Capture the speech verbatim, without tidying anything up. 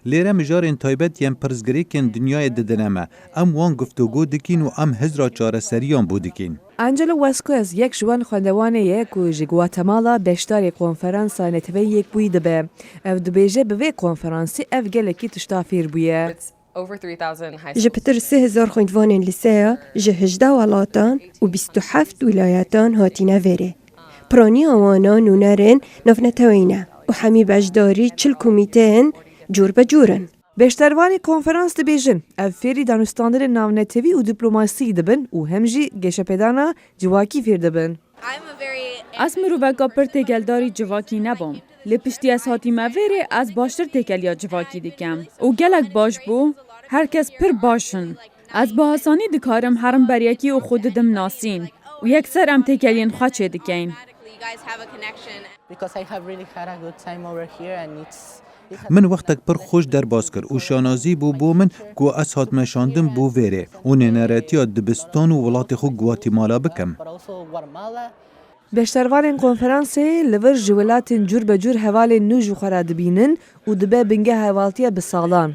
Lêre mijarên taybet yên pirsgirêkên dinyayê didine me. Em wan guftûgo dikîn û em hizra çareseriyan bo dikîn. Angelo Vasquez yek ji wan xwendewanê ye ku ji Guatemala beşdarê konferansa Neteweyên Yekbûyî dibe. Ew dibêje bi vê konferansê ev gelekî tişta fêr bûye. Ji pitir sê hezar xwendvanên lîseya ji hejdeh welatan û bîst û heft wîlayetan hatine vêrê. Piraniya wana nûnerên navneteweyî ne û hemî beşdarî çil komîteyên cûr be cûr in. Beşdarvanê konferans dibêjin, ev fêrî danûstandinên navnetewî û dîplomasî dibin û hem jî geşepêdana civakî fêr dibin. Ez miroveka pir têkeldarî civakî nebûm. Lê piştî ez hatîme vêrê ez baştir têkeliya civakî dikim. Û gelek baş bû, her kes pir baş in. Ez bi asanî dikarim herim ber yekî û xwe didim nasîn. Û yekser em têkeliyên xwe çêdikeyn. Min wextek pir xweş derbas kir û şanazî bû bo min ku ez hatime şandin bo vêrê û nêneretiya dibistan û welatê xwe Guatemala bikim. Beşdarvanên konferansê li vir ji welatên cûr be cûr hevalên nû ji xwe re dibînin û dibe bingeha hevaltiya bi salan.